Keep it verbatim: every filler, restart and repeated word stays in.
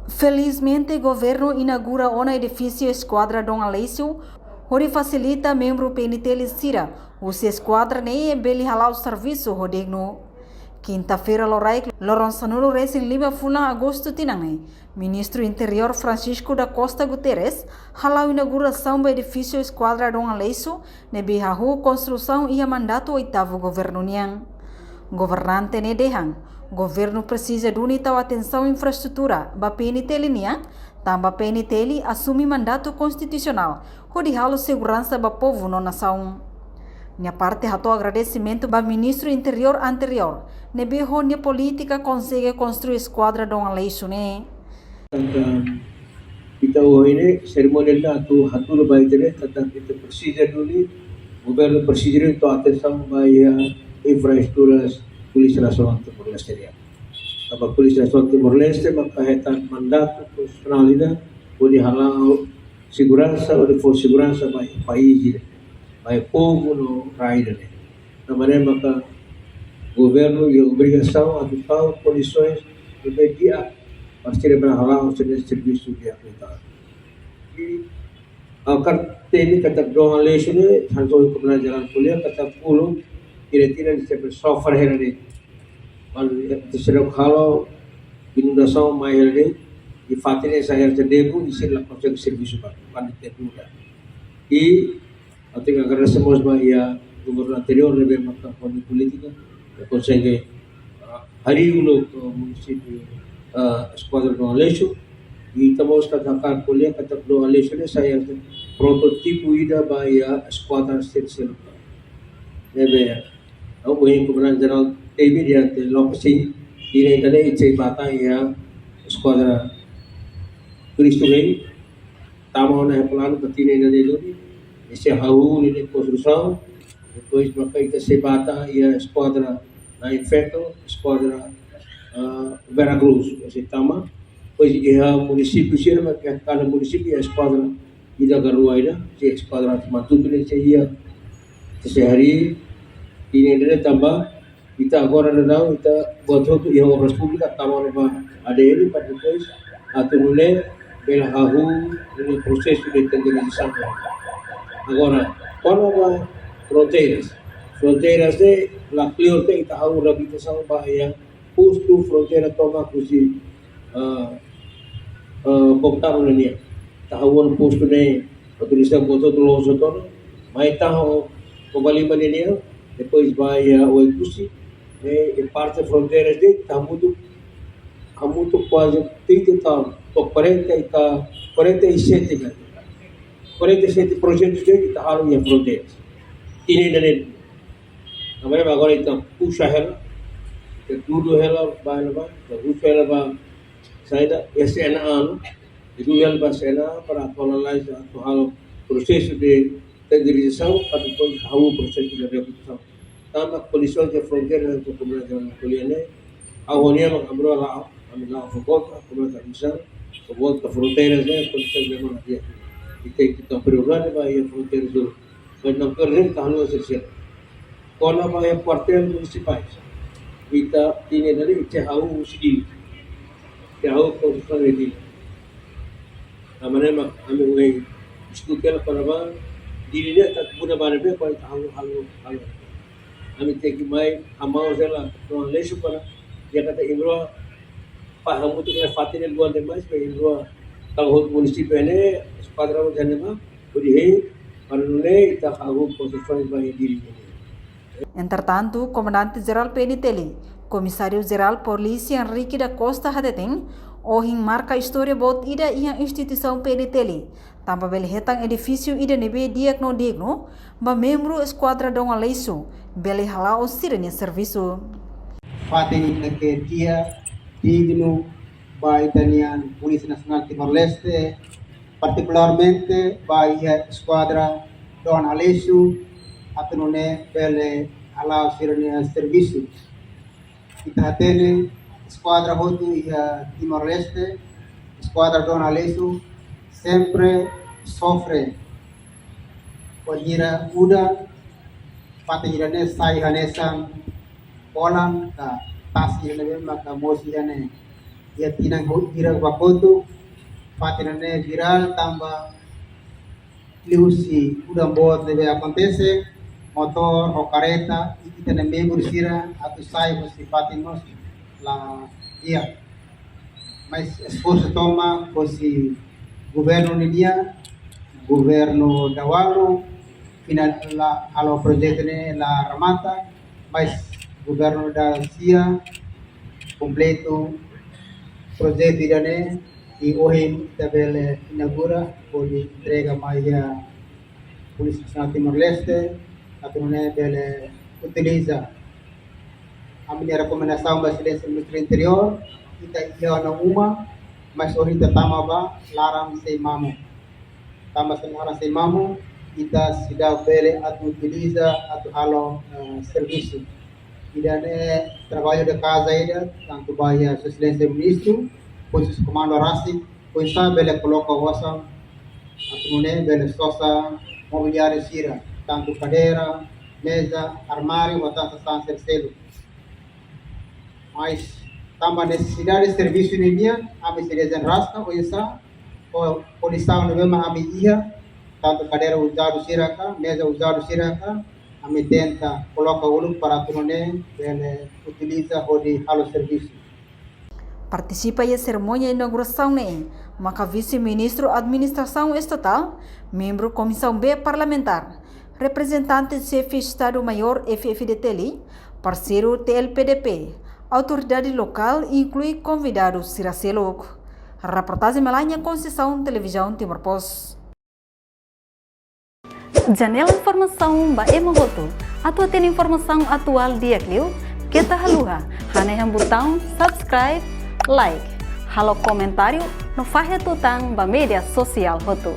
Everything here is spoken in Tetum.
Felizmente, governu inaugura ona edifísiu Eskuadra Dom Aleixo, hodi fasilita membru P N T L sira husi eskuadra ne'e bele hala'o servisu ho dignu. Kinta-feira loraik, loron sanulu-resin-lima fulan Agostu tinan ne'e, Ministru Interiór Francisco da Costa Guterres hala'o inaugurasaun ba edifísiu Eskuadra Dom Aleixo ne'ebé hahú konstrusaun iha mandatu oitavu governu nian. Governante ne'e dehan, governu presiza duni tau atensaun infraestrutura ba P N T L nian, tanba P N T L asume mandatu konstitusionál hodi halo seguransa ba povu no nasaun. Nia parte hato'o agradesimentu ba Ministru Interiór anteriór, ne'ebé ho nia polítika konsege konstrui Eskuadra Dom Aleixo ne'e. Ita ohin ne'e serimónia ne'e atu hatudu ba ita ne'e katak ita presiza duni, governu presiza duni tau atensaun ba iha infraestrutura Polísia Nasionál Timor-Leste nian. Tanba Polísia Nasionál Timor-Leste maka hetan mandatu konstitusionál ida hodi hala'o seguransa, hodi fó seguransa ba país ida, ba povu no rai ida ne'e. Tanba ne'e maka governu iha obrigasaun atu tau kondisoens ne'ebé di'ak para sira bele hala'o sira-nia servisu di'ak liután. I ha'u hakarak hatete katak Dom Aleixo ne'e, hanesan Komandante Jerál ko'alia katak uluk, ida-idak ne'e sempre sofre hela de'it. Balu, eh, sira halo inundasaun mai hela de'it, i fatin ne'e sai hela de'it, i sira la konsege servisu ba, ba tempu ida. I ha'u tenke agradese mós ba iha governu anteriór ne'ebé maka ho nia polítika, nia konsege, ah, harii uluk, eh, munisípiu, eh, Eskuadra Dom Aleixo, i ita mós katak hakarak ko'alia katak Dom Aleixo ne'e sai protótipu ida ba iha eskuadra sira seluk. Ne'ebé, ha'u ohin Komandante Jerál temi di'ak, loke sin, i ne'e ita ne'e ita sei bá tan iha Eskuadra Cristo Rei, tama ona iha planu ba tinan ida-ne'e duni, ita sei hahú ninia konstrusaun, depois maka ita sei bá tan iha Eskuadra Na'in Feto, Eskuadra, ah, Vera Cruz, ita sei tama, depois iha munisípiu sira, maka kada munisípiu iha eskuadra ida ka rua ida, sei Eskuadra Matutu ne'e sei iha, ita sei harii, i ne'e de'it tanba, ita agora daudaun, ita buat hotu iha Obras Públikas, tama ona ba A D L, para depois, atu nune'e, bele hahú, nune'e prosesu de tenderizasaun. Agora, kona-ba fronteiras. Fronteiras ne'e, la kleur katak ita hahú reabilitasaun ba iha postu fronteira tomak husi, ah, ah, Boktaru nian. Ita hahú ona postu ne'e, otorizasaun buat hotu loos ona, mai tahan Covalima nian, depois bá iha Oekusi, ne'e, i parte fronteiras de'it, ita hamutuk, hamutuk kuaze trinta e tal, to'o quarenta e tal, quarenta e sete, kan? Quarenta e sete projetus de'it, ita halo iha fronteiras. Tinan ida-ne'e. Tanba ne'e agora ita puxa hela, ita dudu hela ba, hela ba, ita puxa hela ba, saida, S N A, no? Ita dudu hela ba S N A para atualiza, atu halo prosesu de tenderizasaun, para depois hahú prosesu de reabilitasaun. Tanba kondisaun de fronteira ne'e, Komandante Jerál ko'alia ne'e, ha'u hanoin mak ami rua la'o, ami la'o fó volta, Komandante Jerál, fó volta fronteiras ne'e, kondisaun de mana dia. I tenke tau prioridade ba iha fronteiras duni. Mas não quer dizer que está no exercício. Kona-ba iha kuartéis munisipais, ita tinan ida-ne'e ita hahú husi Dili. Ita hahú konstrusaun iha Dili. Tanba ne'e mak ami ohin diskute hela para ba, Dili ne'e ita muda ba ne'ebé para ita hahú, hahú, hahú. Ami tenke mai hamaus hela Dom Aleixo para, ya kata imrua, para hamutuk ne'e fatin ne'e luan demais, para imrua, tau hotu munisípiu ne'e, eskuadra hotu ne'e, hodi hein, para nune'e ita hahú konstrusaun ba iha Dili ne'e. Entretantu, Komandante Jerál P N T L, Komisáriu Jerál Polísia Henrique da Costa hateten, ohin marka istória boot ida iha instituisaun P N T L, tanba bele hetan edifísiu ida ne'ebé di'ak no dignu, ba membru Eskuadra Dom Aleixo, bele hala'o sira-nia servisu. Fatin ida ke di'ak, dignu, ba ita-nia Polísia Nasionál Timor-Leste, partikularmente ba iha Eskuadra Dom Aleixo, atu nune'e bele hala'o sira-nia servisu. Ita hatene eskuadra hotu iha Timor-Leste, Eskuadra Dom Aleixo, sempre sofre. Wainhira udan, fatin ida-ne'e sai hanesan bolan, ka tasi ida-ne'ebé maka moos iha ne'e. iha tinan ho ira ba kotuk, fatin ne'e virál tanba liuhusi udan boot ne'ebé akontese, motór ho kareta, i ita-nia membru sira atu sai husi fatin mós la iha. Mas esforsu tomak husi governu ninian, governu daudaun, final la halo projetu ne'e la remata, mas governu daudaun sia kompletu projetu ida-ne'e, i ohin ita bele inaugura, hodi entrega mai iha Polísia Nasionál Timor-Leste, atu nune'e bele utiliza. Ami-nia rekomendasaun ba Exelénsia Ministru Interiór, ita iha ona uma, mas ohin ita tama ba laran sei mamuk. Tama ba laran sei mamuk, ita seidauk bele atu utiliza, atu halo, eh, servisu. Ida-ne'e traballu de kaza ida, tantu ba iha Sua Exelénsia Ministru, husi Komandu rasik, oinsá bele koloka osan, atu nune'e bele sosa mobiliáriu sira, tantu kadeira, meza, armáriu, no tan sasán seluk-seluk. Mas tanba nesesidade servisu ninian, ami sei dezenraska oinsá, ho kondisaun ne'ebé mak ami iha, tantu kadeira uzadu sira ka, meza uzadu sira ka, ami tenta koloka uluk para atu nune'e bele utiliza hodi halo servisu. Partisipa iha serimónia inaugurasaun ne'e maka Vise-Ministru Administrasaun Estatál, membru Komisaun B Parlamentár, reprezentante Xefe Estadu Maiór F-FDTL, parseiru T L P D P, autoridade lokál, inklui konvidadu sira seluk. Reportajen Melania Conceição, Televizaun Timor Post. Janela informasaun ba ema hotu. Atu hatene informasaun atuál di'ak liu, keta haluha hanehan butaun subscribe, like, halo komentáriu no fahe tutan ba média sosiál hotu.